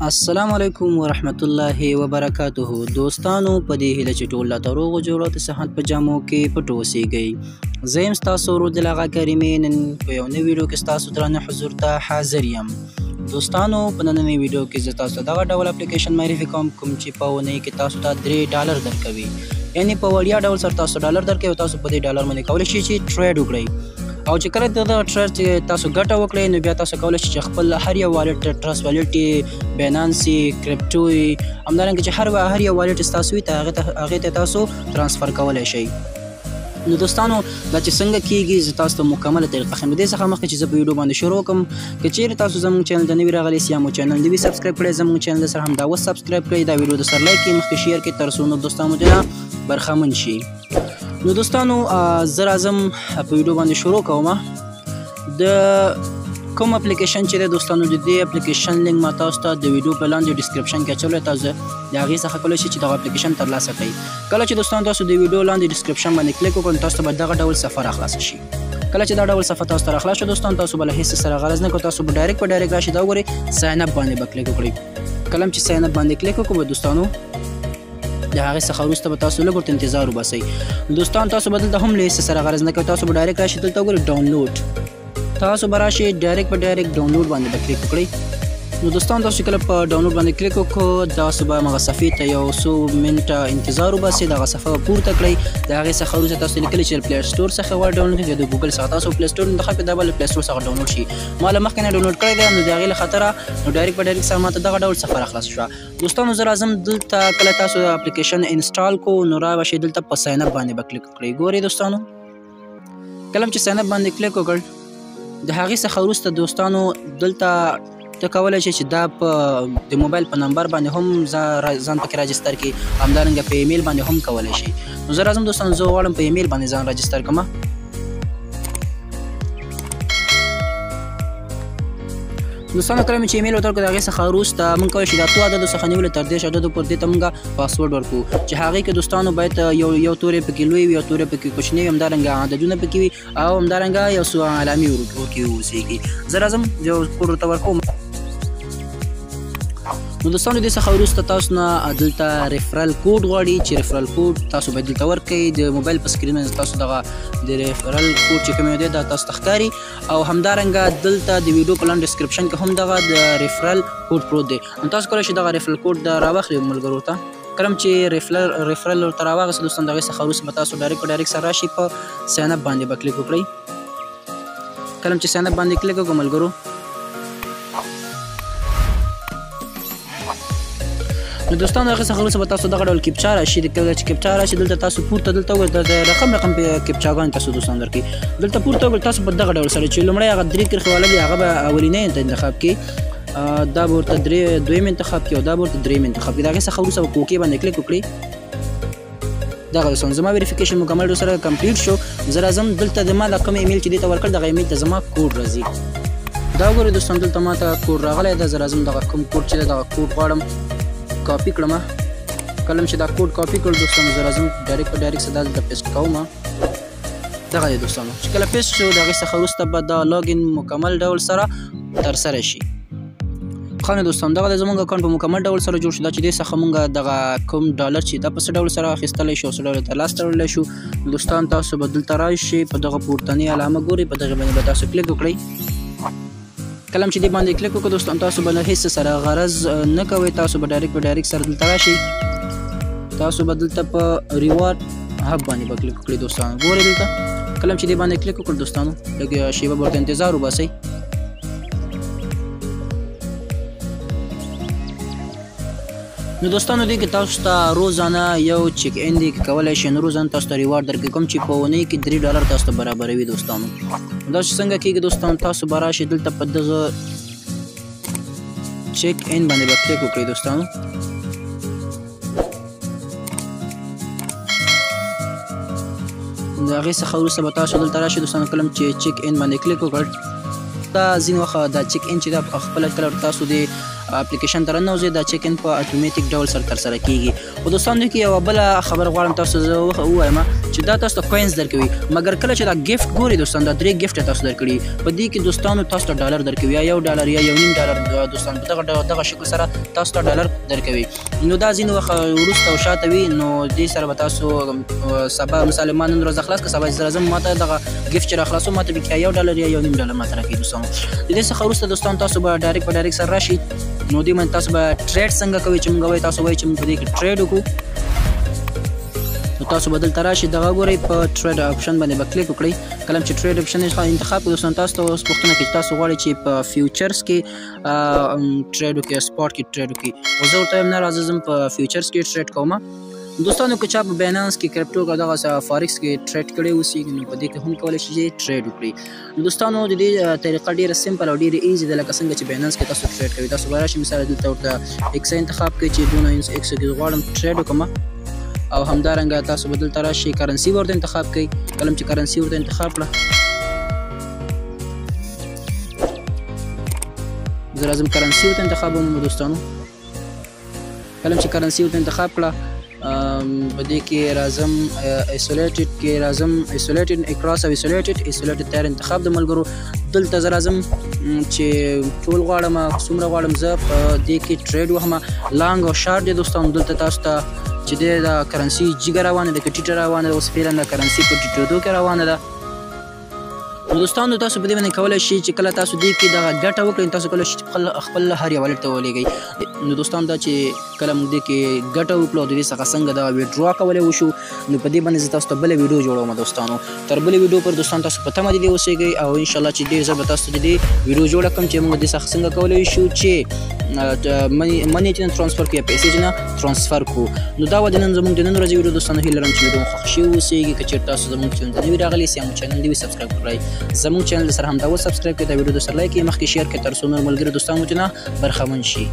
السلام علیکم ورحمت الله وبرکاته. دوستانو، په دې هیله چې ټول لا روغ جوړ او د صحت په جامو کې پټ اوسیږئ. زه یم ستاسو ورور دلاغا کریمي. نن په یو نوي ویډیو کې ستاسو درانه حضور ته حاضر یم. دوستانو، په نننۍ ویډیو کې زه تاسو ته دغه ډول اپلیکیشن معرفي کوم کوم چې په اونۍ کې تاسو ته $3 درکوي، یعنی په وړیا ډول سره تاسو ډالر درکوي او تاسو په دې ډالر باندې کولی شئ چې trade وکړئ. او چې کله دغه trade تاسو ګټه وکړئ نو بیا تاسو کولی شئ چې خپل هر یو wallet، Trust Wallet، Binance، crypto، همدارنګه چې هر یو wallet ستاسو وي هغې ته تاسو transfer کولی شئ. نو دوستانو، دا چې څنګه کیږي زه تاسو ته مکمله طریقه ښیم. د دې څخه مخکې چې زه په ویډیو باندې شروع کوم، که چیرې تاسو زموږ channel ته نوي راغلي یا مو channel نه وي subscribe کړی، زموږ channel سره همدا اوس subscribe کړئ، دا ویډیو د سر like کړئ، مخکې share کړئ تر څو نور دوستان مو درنه برخمن شي. نو دوستانو، زه راځم په ویډیو باندې شروع کوم. د کوم اپلیکیشن چې دی دوستانو، د دې اپلیکیشن لینک ما تاسو ته د ویډیو په لاندې description کې اچولی، تاسو د هغې څخه کولی شئ چې دغه اپلیکیشن ترلاسه کړئ. کله چې دوستانو تاسو د ویډیو لاندې description باندې کلیک وکړئ، تاسو ته به دغه ډول صفحه راخلاصه شي. کله چې دا ډول صفحه تاسو ته راخلاصه شي دوستان، تاسو به له هیڅ سره غرض نه کوئ، تاسو به direct په direct راشئ. دا وګورئ، sign up باندې به کلیک وکړئ. کله چې sign up باندې کلیک وکړو دوستانو، د هغې څخه وروسته به تاسو لږ ورته انتظار وباسئ. دوستان، تاسو به دلته هم له هیڅ سره غرض نه کوئ، تاسو به direct راشئ. دلته وګورئ ډاونلوډ، تاسو به راشئ direct په direct download باندې به کلیک وکړئ. نو دوستان، تاسو کله په ډاونلوډ باندې کلیک وکړو، تاسو به هغه صفحې ته یو څو منټه انتظار وباسئ، دغه صفحه به پورته کړئ. د هغې څخه وروسته تاسو لیکلی چې Play Store څخه غواړئ ډاونلوډ کړئ، د ګوګل څخه تاسو Play Store انتخاب کړئ، دا به له Play Store څخه ډاونلوډ شي. ما له مخکې نه ډاونلوډ کړی دی، نو د هغې له خاطره نو direct په direct سره ما ته دغه ډول صفحه راخلاصه شوه. دوستانو، زه راځم دلته. کله تاسو اپلیکیشن install کو نو را به شئ دلته په sign up باندې به کلیک وکړئ. ګورئ دوستانو، کله چې sign up باندې کلیک وکړ، د هغې څخه وروسته دوستانو دلته ته کولی شې چې دا په د موبایل په نمبر باندې هم ځان پکې register کړي، همدارنګه په ایمیل باندې هم کولی شي. نو زه راځم دوستانو، زه غواړم په ایمیل باندې ځان register کړم. دوستانو، کله مې چې ایمیل ورته وکړ، د هغې څخه وروسته موږ کولی شو د 8 عددو څخه نیولې تر 30 عددو پورې دې ته موږ پاسورډ ورکړو، چې هغې کې دوستانو باید یو توری پکې لوی وي، یو توری پکې کوچنی وي، همدارنګه عددونه پکې وي او همدارنګه یو څو علامې ورکې واوسېږي. زه راځم یو کوډ ورته ورکوم. نو دوستانو، دې څخه وروسته تاسو نه دلته referral code غواړي، چې referral code تاسو باید دلته ورکړئ. د موبایل په screen باندې تاسو دغه د referral code چې کوم یو دی دا تاسو ته ښکاري، او همدارنګه دلته د ویډیو په لاندې description کې هم دغه د referral code پروت دی. نو تاسو کولی شئ دغه referral code دا راواخلئ ملګرو ته. کله چې referral ورته راواخیست دوستان، د هغې څخه وروسته به تاسو direct په direct سره راشئ په sign up باندې به کلیک وکړئ. کله چې sign up باندې کلیک وکړو ملګرو، نو دوستانو هغې څخه وروسته به تاسو دغه ډول captcha راشي. کله چې captcha راشي دلته تاسو پورته دلته وګورئ، دلته رقم رقم captcha ګان تاسو دوستان درکوي. دلته پورته وګورئ، تاسو په دغه ډول سره چې لومړی هغه 3 کرښې والا دی هغه به اولینی ته انتخاب کړي، دا به ورته دویم انتخاب کړي او دا به ورته دریم انتخاب کړي. د هغې څخه وروسته به په okay باندې کلیک وکړي. دغه دوستان زما verification مکمل ډول سره complete شو. زه راځم دلته د ما د کوم ایمیل چې دې ته ورکړ دغه ایمیل ته زما کوډ راځي. دا وګورئ دوستان، دلته ما ته کوډ راغلی دی. زه راځم دغه کوم کوډ چې دی دغه کوډ غواړم کاپي کړم. کله چې دا کوډ کاپي کړ دوستانو، زه راځم direct په direct سره دلته paste کوم. دغه دی دوستانو، چې کله paste شو د هغې څخه وروسته به دا login مکمل ډول سره ترسره شي. ښه نو دوستان، دغه دی زموږ اکاونټ په مکمل ډول سره جوړ شو. دا چې دې څخه موږ دغه کوم ډالر چې دا په څه ډول سره اخیستلی شو، څه ډول ترلاسه تړلی شو. دوستان، تاسو به دلته راشئ، په دغه پورتنۍ علامه ګورئ، په دغې باندې به تاسو کلیک وکړئ. کله چې دې باندې کلیک وکړو دوستان، تاسو به له هیڅ سره غرض نه کوئ، تاسو به direct په direct سره دلته راشئ. تاسو به دلته په reward hub باندې به کلیک وکړئ دوستانو. ګورئ دلته کله چې دې باندې کلیک وکړ دوستانو، لږ شیبه به ورته انتظار وباسئ. نو دوستانو، دې کې تاسو ته روزانه یو check in دی کې کولی شئ، نو روزانه تاسو ته reward درکوي کوم چې په اونۍ کې $3 تاسو ته برابروي دوستانو. دا چې څنګه کېږي دوستان، تاسو به راشئ دلته په دغه check in باندې به کلیک وکړئ دوستانو. د هغې څخه وروسته به تاسو دلته راشئ دوستانو. کله چې check in باندې کلیک وکړ، دا ځینې وخت دا check in چې دا په خپله کله تاسو د اپلیکیشن ته راننوځئ، دا check in په اتوماتیک ډول سره ترسره کیږي. خو دوستانو دې کې یوه بله خبره غواړم تاسو زه ووایم چې دا تاسو ته coins درکوي، مګر کله چې دا gift ګورئ دوستان، دا درې gift تاسو درکړي په دې کې دوستانو تاسو ته ډالر درکوي، یا $1 یا $1.5 دوستان په دغه شکل سره تاسو ته ډالر درکوي. نو دا ځینې وخت وروسته او شاته وي، نو دې سره به تاسو سبا مثال ما نن ورځ خلاص که سبا زه راځم ما ته دغه gift چې راخلاصوم ما ته پکې $1 یا $1.5 ما ته راکوي دوستانو. د دې څخه وروسته دوستان تاسو به direct په direct سره راشي، نو دې باندې تاسو به trade څنګه کوئ چې موږ وایو تاسو وایئ چې موږ په دې کې trade وکړو، نو تاسو به دلته راشئ دغه ګورئ په trade option باندې به کلیک وکړئ. کله چې trade option انتخاب کړئ دوستان تاسو ته اوس پوښتنه کوي چې تاسو غواړئ چې په futures کې trade وکړئ یا spot کې trade وکړئ، خو زه ورته وایم نه راځه زه په futures کې trade کوم. دوستانو که چا په Binance کې crypto که دغه فارکس کې trade کړی اوسي نو په دې کې هم کولی شئ چې trade وکړئ. دوستانو د دې طریقه ډېره simple او ډېره easy ده، لکه څنګه چې Binance کې تاسو trade کوئ. تاسو به راشئ مثال دلته ورته XI انتخاب کړئ چې دونه X کې غواړم trade وکړم، او همدارنګه تاسو به دلته راشئ currency ورته انتخاب کړئ. کله چې currency ورته انتخاب کړه، زه راځم currency ورته انتخابوم دوستانو. کله چې currency ورته انتخاب کړه، په دې کې راځم isolated کې راځم، isolated across او isolated تیار انتخاب د ملګرو. دلته زه راځم چې ټول غواړم څومره غواړم زه په دې کې trade وهم، long او شارټ دی دوستانو. دلته تاسو ته چې دی دا currency جګه روانه ده که ټیټه روانه ده، اوس فعلا دا currency په ټیټېدو کې روانه ده. نو دوستانو تاسو په دې باندې کولی شئ چې کله تاسو دې کې دغه ګټه وکړئ، تاسو کولی شئ چې خپل هر یو wallet ته ولېږئ. نو دوستان دا چې کله موږ دې کې ګټه وکړو او د دې څخه څنګه دا withdraw کولی وشو، نو په دې باندې زه تاسو ته بله ویډیو جوړوم دوستانو. تر بلې ویډیو پر دوستان تاسو په تمه دې اوسېږئ، او انشاءالله چې ډېر زر به تاسو ته دې ویډیو جوړه کړم چې موږ دې څخه څنګه کولی شو چې money چې transfer کړو یا پیسې چې نه transfer کړو. نو دا وه د نن زموږ د نن ورځې ویډیو دوستانو. هیله لرم چې ویډیو مو خوښ شوې اوسېږي. که چېرې تاسو زموږ channel ته نوي راغلي یاست، زموږ channel دې وي subscribe کړئ، زموږ channel سره همدا اوس subscribe کړئ، دا ویډیو در سره like کړئ، مخکې share کړئ تر څو نور ملګري دوستان مو چې نه برخمن شي.